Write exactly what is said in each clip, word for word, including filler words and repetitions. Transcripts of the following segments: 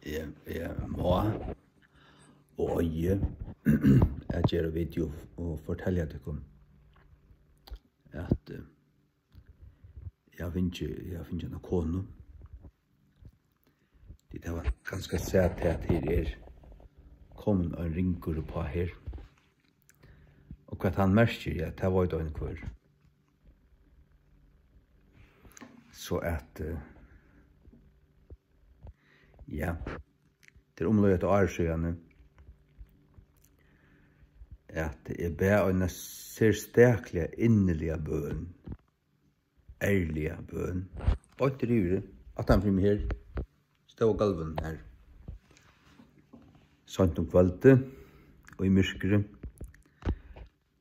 eg, eg má og eigi at gera video og fortelja tykkum, at, eh, eg havi fingið, eg havi fingið eina konu. Tit hava kanska sæð tað, at her er komin ein ringur uppá her. Og hvat hann merkir, ja, tað veit ein hvør. So at, eh, ja, tað er umleið eitt ár síðani, at eg bað eina serstakliga inniliga bøn, ærliga bøn, beint yvir, aftan fyri meg her, stóð á gólvinum har, seint um kvøldið og í myrkri,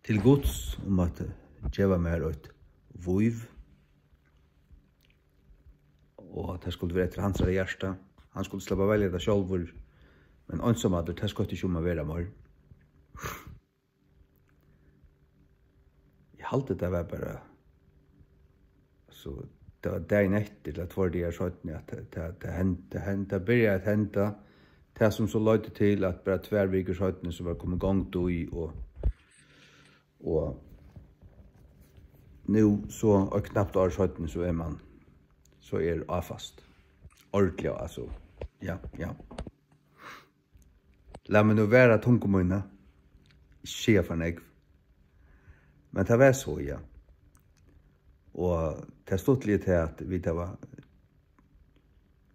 til Guds um at geva mær eitt vív, og at tað skuldi vera eftir hansara hjarta. Hann skuldi sleppa at velja tað sjálvur, men einsamallur, tað skoytti ikki um at vera meir. Eg haldi, tað var bara, so, tað var dagin eftir, ella tveir dagar seinni, at tað, tað, tað hend-, tað hend-, tað byrjaði at henda, tað sum so leiddi til, at bara tvær vikur seinni, so var komin gongd í, og, og nú, so eitt knapt ár seinni, so er mann, so er áfast. Ordiliga, altso. Ja, ja. Lat meg nú vara tungu mína, ikki siga for nógv. Men tað var so, ja. Og tað stuttliga er tað, at vit hava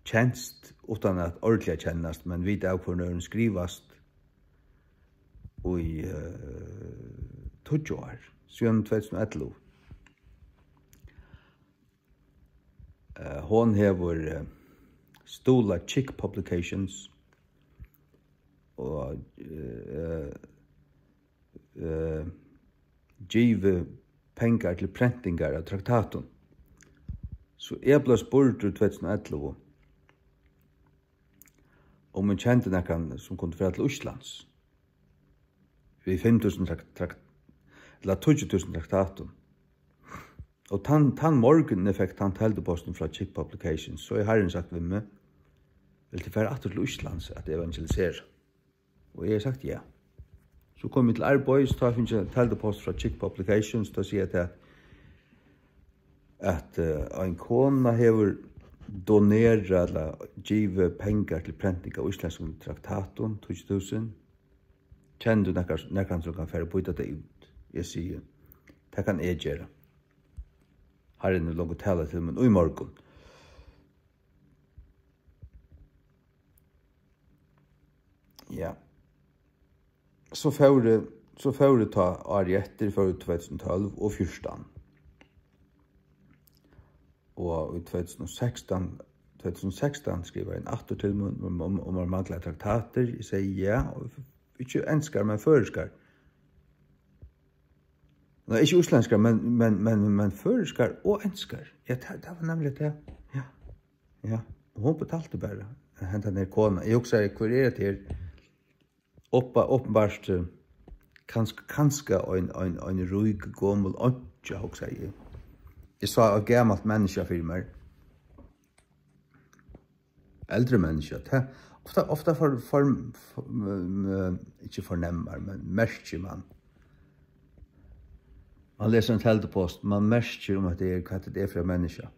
kenst, uttan at ordiliga kennast, men vit av hvørjum øðrum skrivast í, eh, tíggju ár, síðan tvey túsund og ellivu. Eh, hon hevur, eh, stuðlað Chick Publications og, eh, eh, givið pengar til prentingar av traktatum. So eg bleiv spurdur tvey túsund og ellivu, um eg kendi nakran, sum kundi fara til Íslands við fimm túsund trakt-, trakt-, ella tíggju túsund traktatum. Og tann, tann morgunin eg fekk tann teldupostin frá Chick Publications, so hevði Harrin sagt við meg: "Vilt tú fara aftur til Íslands at evangelisera?" Og eg hevði sagt ja. So kom eg til arbeiðis, tá fekk eg teldupost frá Chick Publications, tá siga tey at, at, eh, ein kona hevur donerað ella givið pengar til prenting av íslendskum traktatum, tíggju túsund. Kennir tú nakar, nakran sum kann fara og býta tað út? Eg sigi: "Tað kann eg gera." Harrin hevur longu talað til mín í morgun. Ja. So fór eg, so fór eg tá árið eftir, fór eg tvey túsund og tólv og fjúrtan. Og í tvey túsund og sekstan, tvey túsund og sekstan skrivaði ein aftur til mín um, um, um at mangla traktatir. Eg segði ja, og ikki enskar, men føroyskar. Nei, ikki íslendskar, men, men, men, men føroyskar og enskar. Ja, tað, tað var nemliga tað. Ja. Ja. Og hon betalti bara, hendan her kona. Eg hugsaði, hvør er hetta her? Oppa-, opinbart, eh, kanska, kanska ein, ein, ein rík, gomul einkja, hugsaði eg. Eg sá eitt gamalt menniskja fyri mær. Eldri menniskja. Tað, ofta, ofta for, for, for, mm, eh, ikki fornemmar, men merkir mann. Mann lesur ein teldupost, mann merkir um at tað er, hvat tað er fyri menniskja.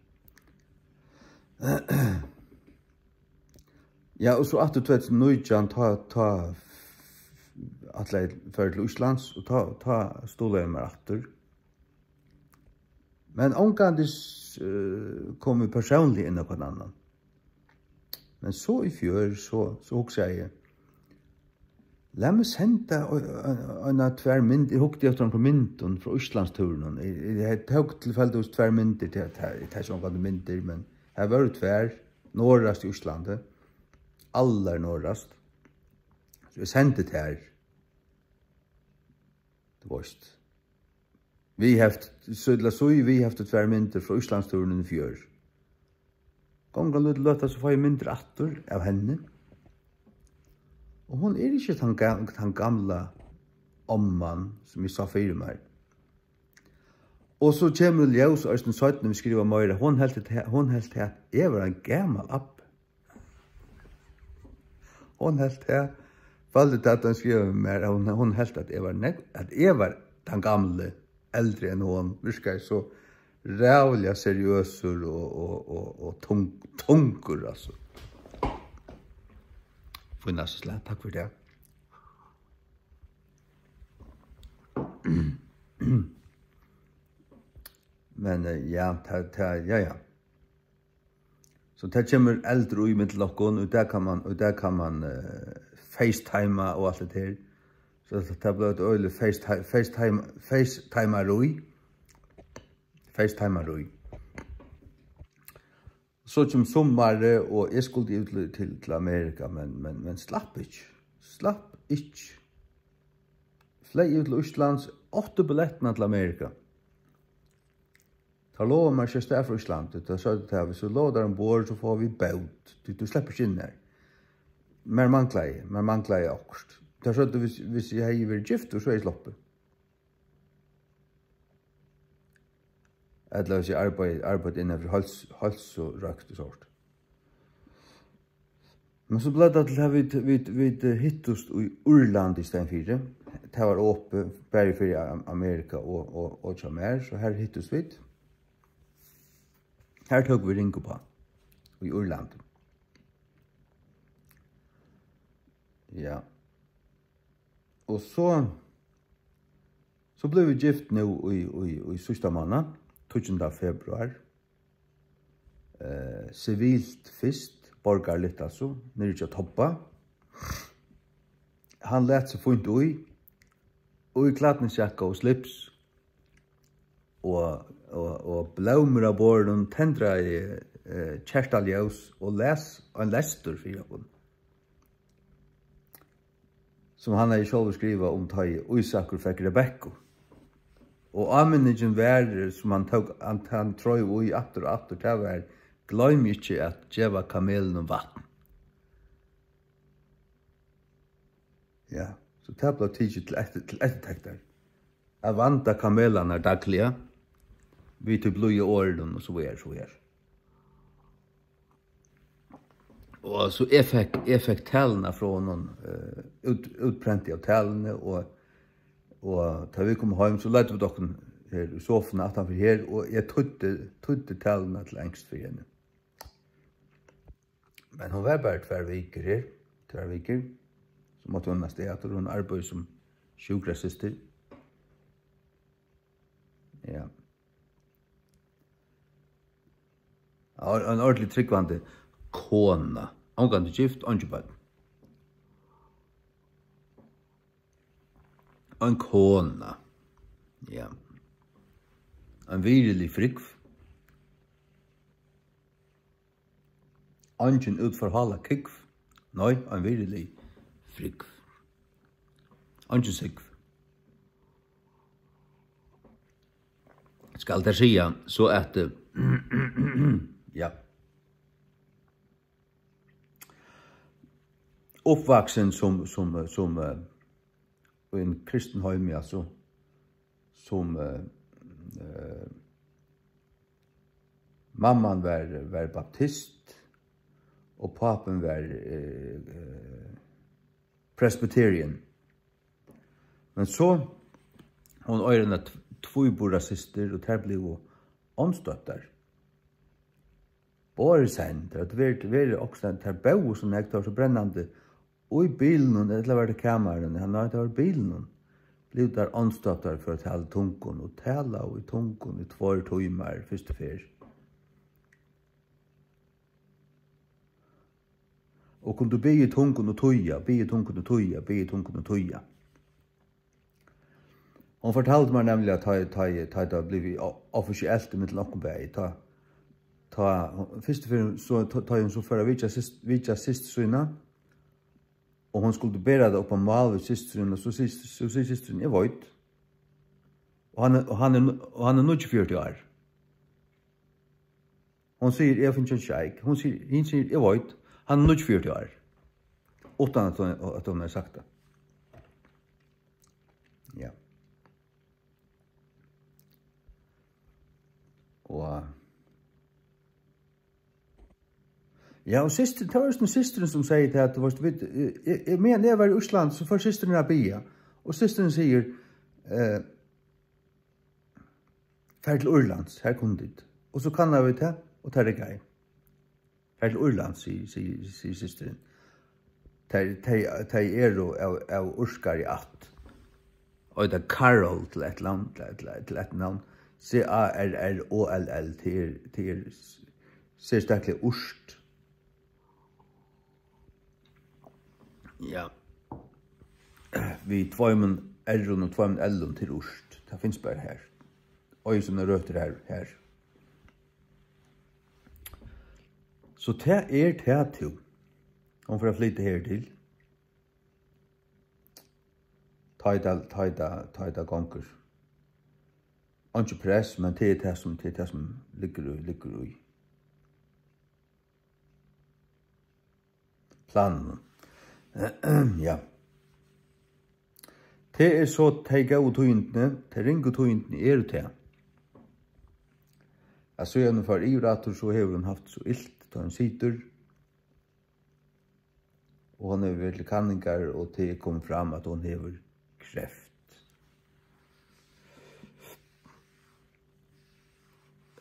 Ja, og so aftur tvey túsund og nítjan, tá, tá ætlaði eg at fara til Íslands, og tá, tá stuðlaði eg mær aftur. Men ongantíð, eh, kom eg persónliga inn á hvønn annan. Men so í fjør, so, so hugsaði eg, lat meg senda ein, ein, ein, tvær myndir. Eg hugdi eftir onkrum myndum frá Íslandstúrinum. Eg, eg, eg tók tilfeldigvis tvær myndir til, til, til, til myndir, men her vóru tvær, norðast í Íslandi, allar norðast. So eg sendi tær, tú veist. Vit hava, so ella so, vit hava tvær myndir frá Íslandstúrinum í fjør. Gongur ein lítil løta, so fái eg myndir aftur av henni. Og hon er ikki tann ga-, tann gamla omman, sum eg sá fyri mær. Og so kemur í ljós eisini seinni, vit skriva meira, hon helt at, hon helt at eg var ein gamal abbi. Hon helt tað. Føldi tað, at hon skrev mær, at hon, hon helt, at eg var nógv, at eg var tann gamli, eldri enn hon. Virkaði so ræðuliga seriøsur og, og, og, og tung-, tungur, altso. Fínasta slag, takk fyri tað. Men, eh, ja, tað, tað, ja, ja. So tað kemur eldur í millum okkum, og í dag kann mann, í dag kann mann, eh, facetima og alt det her. So tað, tað bleiv eitt øgiligt faceti-, facetime, facetimarí. Facetimarí. So kemur summarið, og eg skuldi yvir til, til, til Amerika, men, men, men slapp ikki. Slapp ikki. Fleyg yvir til Íslands, átti billettina til Amerika. Teir lovaðu mær ikki avstað frá Íslandi. Teir søgdu tað, viss tú lovar tær umborð, so fáa vit bót. Tú, tú sleppur ikki inn har. Mær manglaði, mær manglaði okkurt. Teir søgdu, viss, viss eg hevði verið giftur, so hevði eg sloppið. Ella viss eg arbeiddi, arbeiddi innan fyri heils-, heilsurøkt og sovorðið. Men so bleiv tað til, at vit, vit, vit, eh, hittust í Írlandi í staðin fyri. Tað var opið, bæði fyri Am-, Amerika og, og, og hjá mær, so har hittust vit. Har tóku vit ring uppá, í Írlandi. Ja. Og so, so blivu vit gift nú í, í, í síðsta mánað, tíggjunda februar. Eh, sivilt fyrst, borgarligt altso, niðri hjá Tobba. Hann læt seg fínt í, í klædningsjakka og slips, og, og, og blómur á borðinum, tendraði, eh, kertaljós og las ein lestur fyri okkum, sum hann hevði sjálvur skrivað um, tá ið Ísakur fekk Rebekku. Og áminningin var, sum hann tók, hann, hann treiv í aftur og aftur, tað var: "Gloym ikki at geva kamelinum vatn." Ja, so tað bleiv tikið til eftir-, til eftirtektar, at vanda kamelarnar dagliga við tí blíða orðinum og so víðari, so víðari. Og so eg fekk, eg fekk taluna frá honum, eh, út-, útprentið av taluni, og, og tá vit komu heim, so løgdu vit okkum her í sofuna aftanfyri her, og eg týddi, týddi taluna til enskt fyri henni. Men hon var bara tvær vikur her, tvær vikur. So mátti hon avstað aftur, hon arbeiðir sum sjúkrasystir. Ja. Ja, ein ordentligt trúgvandi kona. Ongantíð gift, eingi børn. Ein kona. Ja. Ein virðilig frúgv. Eingin útforhálað kúgv. Nei, ein virðilig frúgv. Eingin súgv. Skal tað siga, so at, eh, ja. Uppvaksin sum, sum, sum, eh, í ein kristin heimi, altso, sum, eh, eh, mamman var, var baptist, og pápin var, eh, eh, presbyterian. Men so, hon eigur eina tv-, tvíburasystur, og tær blivu ónstøddar. Báðar í senn, tær høvdu verið, verið okkurt, tær bóðu so nógv, tað var so brennandi í bilinum, ella var tað kamarinum? Ja, nei, tað var í bilinum. Blivu tær ónstøddar fyri at tala í tungum, og talaðu í tungum í tveir tímar fyrstu ferð. Og kundu biðja í tungum og týða, biðja í tungum og týða, biðja í tungum og týða. Hon fortaldi mær nemliga, at tá, tá, tá tað var blivið o-, offisielt ímillum okkum bæði, tá, tá, fyrstu ferð, so, tá, tá hon so fór at vitja syst-, vitja systur sína, og hon skuldi bera tað upp á mál við systur sína, so sigur, so sigur systirin: "Eg veit." Og hann er, og hann er, og hann er níggjuogfjøruti ár. Hon sigur: "Eg havi fingið ein sjeik." Hon sigur, hin sigur: "Eg veit, hann er níggjuogfjøruti ár." Uttan at hon, at hon hevur sagt tað. Ja. Og Ja, og systir, tað var júst ein systirin, sum segði tað, at, tú veist, vit, eh, eh, eh, meðan eg var í Íslandi, so fór systirin at biðja. Og systirin sigur, eh, "Far til Írlands, har kunnu tit." Og so kannaðu vit tað, og tað riggaði. "Far til Írlands," sigur, sigur, sigur systirin. "Tey, tey, tey eru av, av írskari ætt." Og tað Carroll til eitt land, til, til, til eitt navn. C A R R O L L, tað er, tað er s-, serstakliga írskt. Ja. Við tveimum R-um og tveimum L-um til írskt. Tað finst bara har. Og í sínar røtur har, har. So tað er tað, tú. Hon fer at flyta her til. Tá ið tað, tá ið tað, tá ið tað gongur. Einki press, men tað er tað, sum, tað er tað, sum liggur í, liggur í planunum. Ja. Tað er so tey góðu tíðindini, tey ringu tíðindini eru tað, at síðan hon fór yvir aftur, so hevur hon havt so ilt, tá hon situr, og hon hevur verið til kanningar, og tað er komið fram, at hon hevur kreft.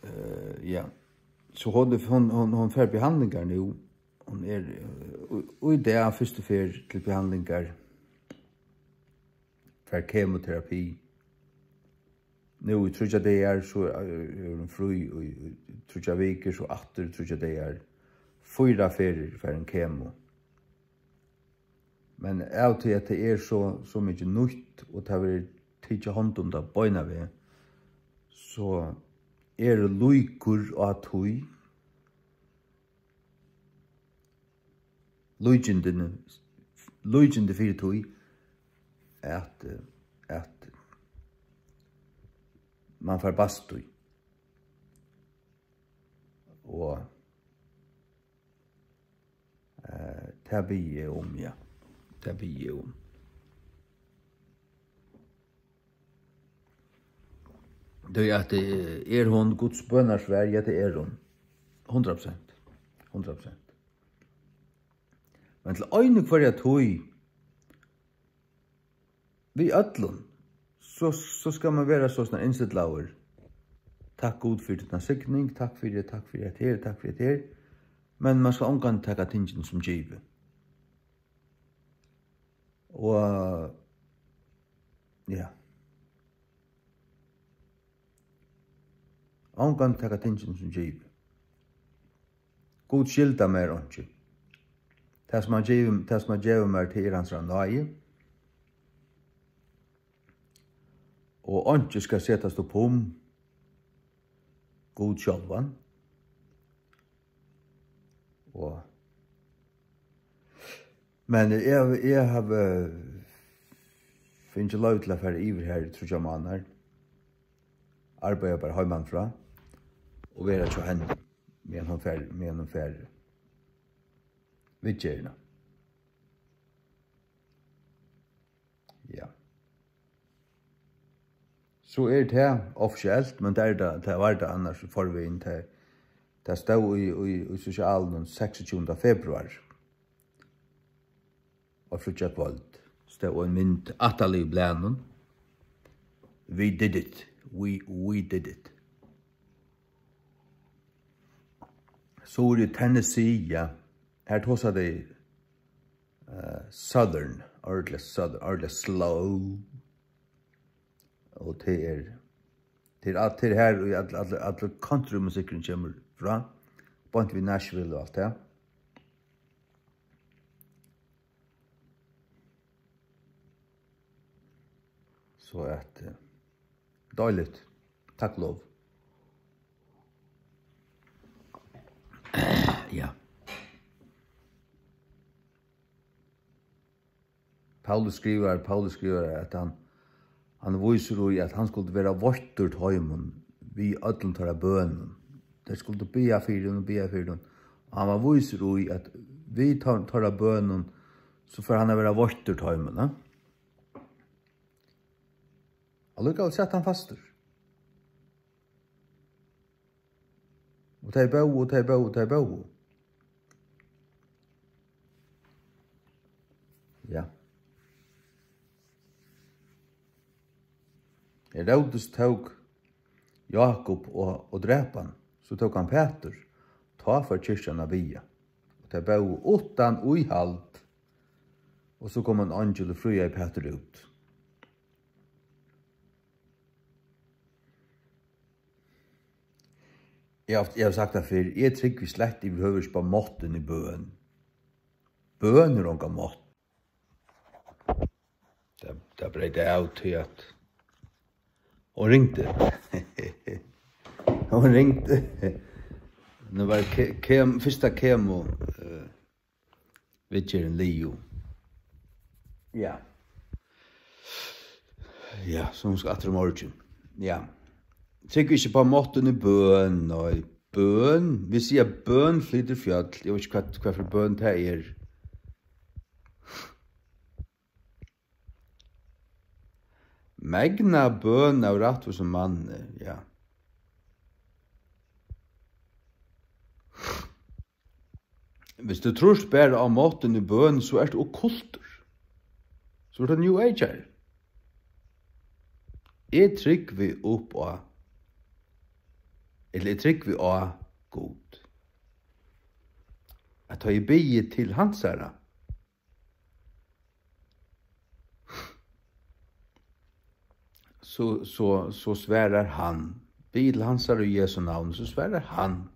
Eh, ja. So hon, hon, hon, hon fær behandlingar nú. Hon er, eh, í, í dag fyrstu ferð til behandlingar. Fær kemoterapi. Nú í tríggjar dagar, so er, er hon frí í, í tríggjar vikur, so aftur tríggjar dagar. Fýra ferðir fær hon kemo. Men av tí at tað er so, so mikið nýtt, og tað verður tikið hond um tað beinanvegin, so eru líkur á tí, líkindini, líkindi fyri tí, at, at mann fær bastur. Og, eh, tað biði eg um, ja. Tað biði eg um. Tí at, eh, er hon Guds bønarsvar? Ja, tað er hon. Hundrað prosent. Hundrað prosent. Men til einu hvørja tíð, við øllum, so, so skal mann vera so, sovorðin innstillaður. Takk Gud fyri tína signing, takk fyri, takk fyri hetta her, takk fyri hetta her. Men mann skal ongantíð taka tingini sum givið. Og, ja. Ongantíð taka tingini sum givið. Gud skyldar mær einki. Tað, sum hann gevur, tað, sum hann gevur mær, tað er hansara náði. Og einki skal setast upp um Gud sjálvan. Og, men eg, eg havi fingið loyvi til at fara yvir har í tríggjar mánaðar. Arbeiða bara heimanífrá og vera hjá henni, meðan hon fær, meðan hon fær viðgerðina. Ja. So er tað offisielt, men tað er tað, tað var tað annars í forvegin. Tað, tað stóð í, í, í sosialinum seksogtjúgunda februar. Og fríggjakvøld stóð ein mynd aftanliga í blaðnum. "We did it. We, we did it." Suður í Tennessee, ja. Her tosa tey, eh, Southern, ordiliga Southern, ordiliga slow. Og tað er, tað er alt, tað er her, og all, all, all countrymusikkurin kemur frá, beint við Nashville og alt tað. So at, eh, deiligt. Takk lov. Ja. Paulus skrivar, Paulus skrivar, at hann, hann vísir í, at hann skuldi vera veittur teimum við øllum teirra bønum. Tey skuldu biðja fyri honum, biðja fyri honum. Og hann var vísur í, at við teir-, teirra bønum, so fór hann at vera veittur teimum, ja? Allíkavæl sat hann fastur. Og tey bóðu, og tey bóðu, og tey bóðu. Ja. Herodes tók Jákup og, og drap hann. So tók hann Pætur. Tá fór kirkjan at biðja. Og tey bóðu uttan íhald. Og so kom ein eingil og fríaði Pætur út. Eg havi, eg havi sagt tað fyrr, eg trúgvi slett yvirhøvur ikki á mátt inn í bøn. Bøn er onga mátt. Tað, tað breyt av tí at hon ringdi. Hon ringdi. Nú var ke-, kem-, fyrsta kemo, eh, viðgerðin liðug. Ja. Ja, so hon skal aftur í morgin. Ja. Trúgvi ikki á mátt inn í bøn, nei. Bøn, vit siga, bøn flytur fjøll. Eg veit ikki, hvat, hvat fyri bøn tað er. Megna bøn av rættvísum manni, ja. Viss tú trýrt bara á mátt inn í bøn, so ert tú okkultur. So ert tú New Ager. Eg trúgvi upp á, ella eg trúgvi á Gud. At tá eg biði til hansara, so, so, so svarar hann. Biðið til hansara í Jesu navn, so svarar hann.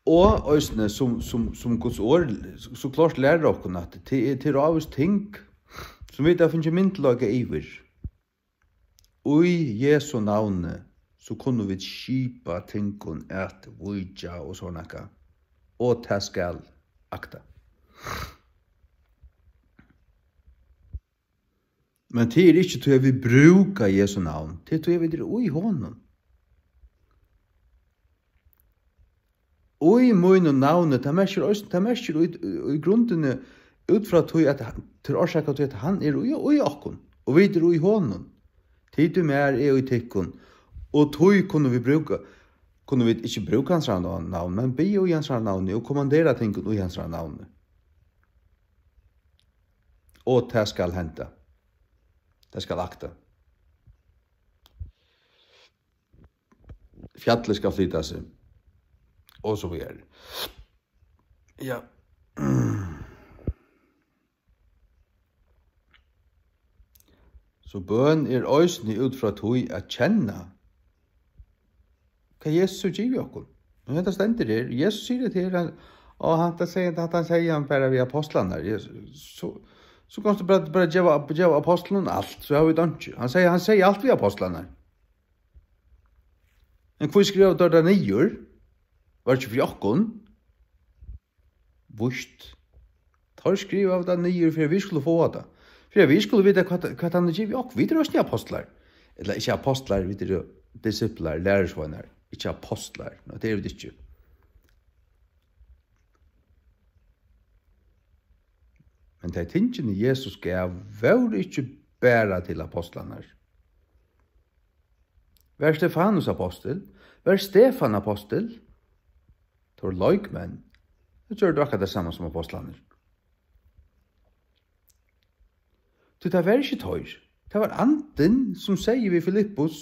Og eisini sum, sum, sum Guds orð so klárt lærir okkum, at tað er, tað er ávíst ting, sum vit hava fingið myndugleika yvir. Í Jesu navni, so kunnu vit skipa tingum at víkja og so nakað, og tað skal aktað. Men tað er ikki tí, at vit brúka Jesu navn, tað er tí, at vit eru í honum. Í mínum navni, tað merkir eisini, tað merkir í, í grundini út frá tí, at hann, til orsaka tí, at hann er í, í okkum, og vit eru í honum. Tit í mær, eg í tykkum. Og tí kunnu vit brúka, kunnu vit ikki brúka hansara navn, men biðja í hansara navni og kommandera tingum í hansara navni. Og tað skal henda. Tað skal akta. Fjallið skal flyta seg, og so víðari. Ja. So bøn er eisini út frá tí at kenna, hvat Jesus hevur givið okkum. Og hetta stendur her. Jesus sigur, at her, hann, og hann, tað segði, at hann segði hann bara við apostlarnar. Jesus, so, so kanst tú bara, bara geva, geva apostlunum alt, so hava vit einki. Hann segði, hann segði alt við apostlarnar. Men hví skrivaðu teir tað niður? Var ikki fyri okkum? Víst. Teir skrivaðu tað niður, fyri at vit skulu fáa tað. Fyri at vit skulu vita, hvat, hvat hann hevur givið okkum. Vit eru eisini apostlar. Ella ikki apostlar, vit eru disiplar, lærisveinar. Ikki apostlar. Nei, tað eru vit ikki. Men tey tingini, Jesus gav, vóru ikki bara til apostlarnar. Var Stefanus apostul? Var Stefan apostul? Teir leikmenn. Teir gjørdu akkurát tað sama sum apostlarnir. Tí tað var ikki teir. Tað var Andin, sum segði við Filippus.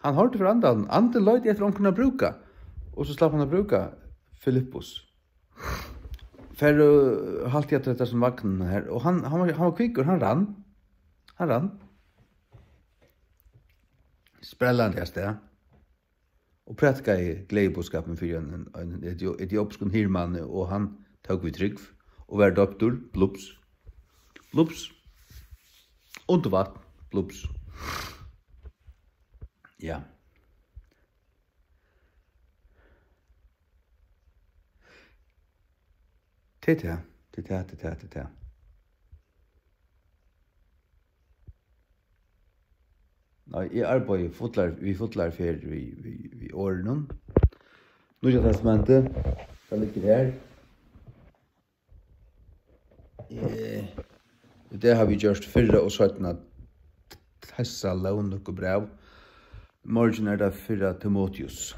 Hann hoyrdi frá Andanum. Andin leitaði eftir onkrum at brúka. Og so slapp hann at brúka Filippus. Fær, øh, halt í at hetta sum vagnin her. Og hann, hann var, hann var kvikkur, hann rann. Hann rann. Sprellandi avstað. Og prædikaði gleðiboðskapin fyri ein, ein, ein etio-, etiopskum hirðmanni, og hann tók við trúgv og varð døptur, blups, blups, undir vatn, blups. Ja. Tað er tað, tað er tað, tað er tað, tað er tað. Nei, eg arbeiði fullar, við fullari ferð við, við, við orðinum. Nýggja Testamentið, tað liggur her. Eh, í dag hava vit gjørt fyrra og seinna Tessalónikubræv. Í morgin er tað fyrra Timoteus.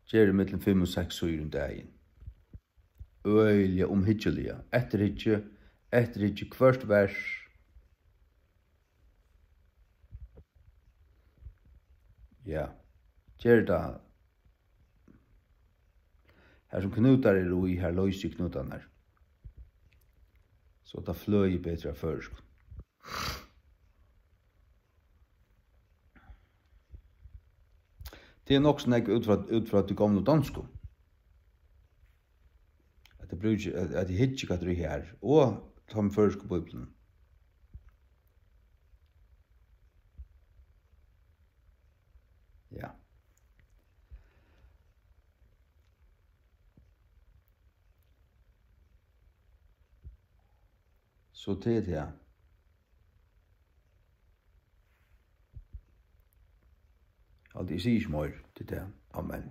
Ger millum fimm og seks síður um dagin. Øgiliga umhyggiliga. Eftirhyggi, eftirhyggi hvørt vers. Ja, ger tað. Har sum knútar eru í, har loysi eg knútarnar. So tað fløði betur á føroyskum. Tað er nokk so nógv út frá, út frá tí gomlu donsku. At eg brúki, at, at eg hyggi, hvat er í har, og teimum føroysku bíbliunum. Ja. So tað er tað. Alt, eg sigi ikki meir til tað. Amen.